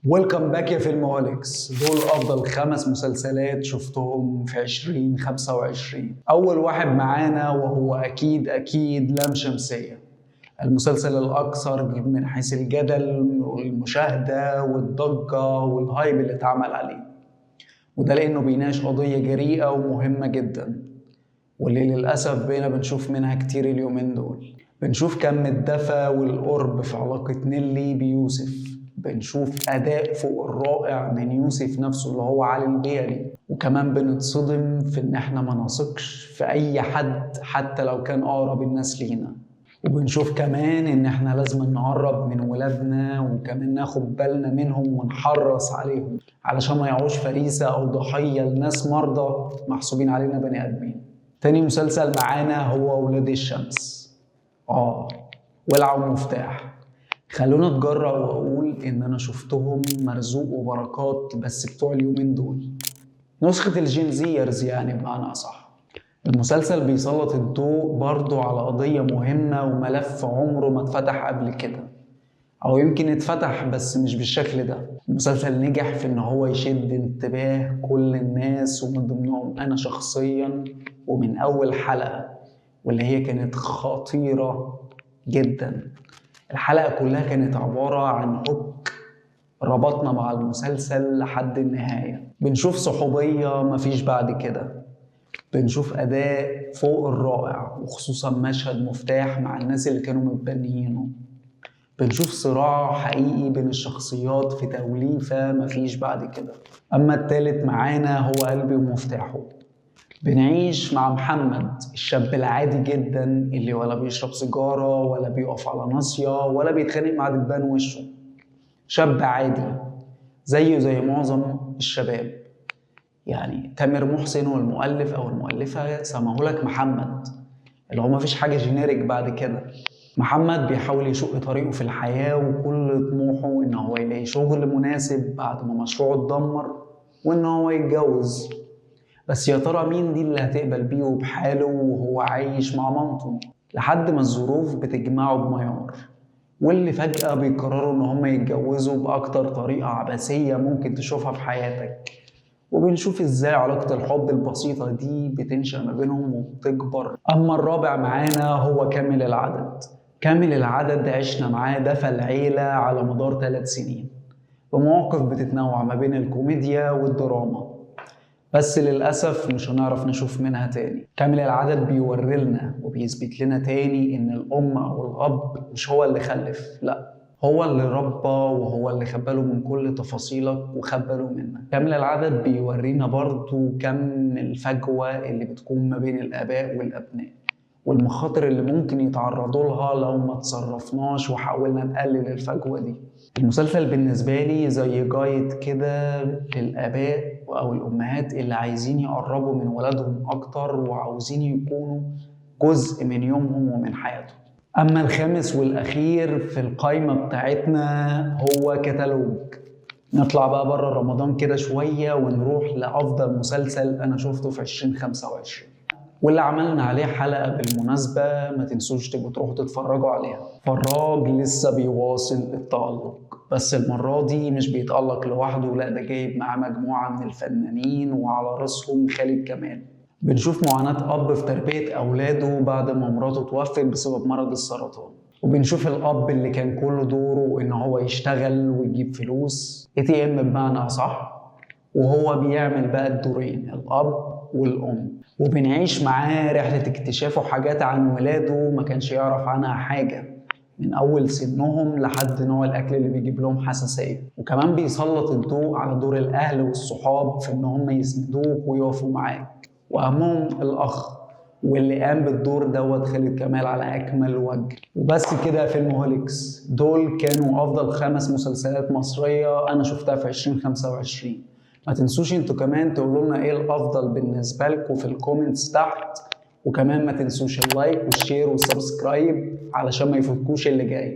Welcome back يا Filmaholics. دول افضل 5 مسلسلات شفتهم في 2025. اول واحد معانا وهو اكيد اكيد لام شمسية، المسلسل الاكثر من حيث الجدل والمشاهدة والضجة وال hype اللي اتعمل عليه، وده لانه بيناقش قضية جريئة ومهمة جدا، واللي للأسف بقينا بنشوف منها كتير اليومين دول. بنشوف كم الدفى والقرب في علاقة نيلي بيوسف، بنشوف أداء فوق الرائع من يوسف نفسه اللي هو علي البيلي، وكمان بنتصدم في إن إحنا ما نثقش في أي حد حتى لو كان أقرب الناس لينا. وبنشوف كمان إن إحنا لازم نقرب من ولادنا وكمان ناخد بالنا منهم ونحرص عليهم علشان ما يعوش فريسة أو ضحية لناس مرضى محسوبين علينا بني آدمين. تاني مسلسل معانا هو ولاد الشمس، ولع ومفتاح. خلونا اتجرأ واقول ان انا شفتهم مرزوق وبركات بس بتوع اليومين دول، نسخة ال Gen Zers يعني بمعنى اصح. المسلسل بيسلط الضوء برضو على قضية مهمة وملف عمره ما اتفتح قبل كده، او يمكن اتفتح بس مش بالشكل ده. المسلسل نجح في ان هو يشد انتباه كل الناس ومن ضمنهم انا شخصيا، ومن اول حلقة واللي هي كانت خطيرة جدا. الحلقة كلها كانت عبارة عن hook ربطنا مع المسلسل لحد النهاية. بنشوف صحوبية مفيش بعد كده، بنشوف أداء فوق الرائع وخصوصا مشهد مفتاح مع الناس اللي كانوا متبنيينه، بنشوف صراع حقيقي بين الشخصيات في توليفة مفيش بعد كده. أما التالت معانا هو قلبي ومفتاحه. بنعيش مع محمد الشاب العادي جدا اللي ولا بيشرب سيجارة ولا بيقف على ناصية ولا بيتخانق مع دبان وشه، شاب عادي زيه زي معظم الشباب. يعني تامر محسن والمؤلف أو المؤلفة سماهولك محمد، اللي هو مفيش حاجة generic بعد كده. محمد بيحاول يشق طريقه في الحياة وكل طموحه إن هو يلاقي شغل مناسب بعد ما مشروعه اتدمر وإن هو يتجوز. بس يا ترى مين دي اللي هتقبل بيه وبحاله وهو عايش مع مامته؟ لحد ما الظروف بتجمعه بميار، واللي فجأة بيقرروا إن هما يتجوزوا بأكتر طريقة عبثية ممكن تشوفها في حياتك. وبنشوف إزاي علاقة الحب البسيطة دي بتنشأ ما بينهم وبتكبر. أما الرابع معانا هو كامل العدد. كامل العدد عشنا معاه دفى العيلة على مدار 3 سنين بمواقف بتتنوع ما بين الكوميديا والدراما، بس للأسف مش هنعرف نشوف منها تاني. كامل العدد بيوريلنا وبيثبت لنا تاني إن الأم أو الأب مش هو اللي خلف، لأ هو اللي ربى وهو اللي خباله من كل تفاصيلك وخباله منك. كامل العدد بيورينا برضو كم الفجوة اللي بتكون ما بين الآباء والأبناء والمخاطر اللي ممكن يتعرضوا لها لو ما تصرفناش وحاولنا نقلل الفجوة دي. المسلسل بالنسبة لي زي جايد كده للآباء أو الأمهات اللي عايزين يقربوا من ولادهم أكتر وعاوزين يكونوا جزء من يومهم ومن حياتهم. أما الخامس والأخير في القايمة بتاعتنا هو كتالوج. نطلع بقى بره رمضان كده شوية ونروح لأفضل مسلسل أنا شفته في 2025 واللي عملنا عليه حلقة بالمناسبة، ما تنسوش تبقوا تروحوا تتفرجوا عليها. فراج لسه بيواصل التألق، بس المرة دي مش بيتألق لوحده، لا ده جايب معاه مجموعة من الفنانين وعلى رأسهم خالد كمال. بنشوف معاناة أب في تربية أولاده بعد ما مراته توفت بسبب مرض السرطان، وبنشوف الأب اللي كان كل دوره إن هو يشتغل ويجيب فلوس ATM بمعنى أصح، وهو بيعمل بقى الدورين الأب والأم. وبنعيش معاه رحلة اكتشافه حاجات عن ولاده ما كانش يعرف عنها حاجة من أول سنهم لحد نوع الأكل اللي بيجيب لهم حساسية. وكمان بيسلط الضوء على دور الأهل والصحاب في إن هم يسندوك ويقفوا معاك، وأهمهم الأخ واللي قام بالدور دوت خالد كمال على أكمل وجه. وبس كده Filmaholics، دول كانوا أفضل 5 مسلسلات مصرية أنا شفتها في 2025. ما تنسوش انتوا كمان تقولوا لنا ايه الافضل بالنسبه لكم في ال comments تحت، وكمان ما تنسوش ال like وال share وال subscribe علشان ما يفوتكوش اللي جاي.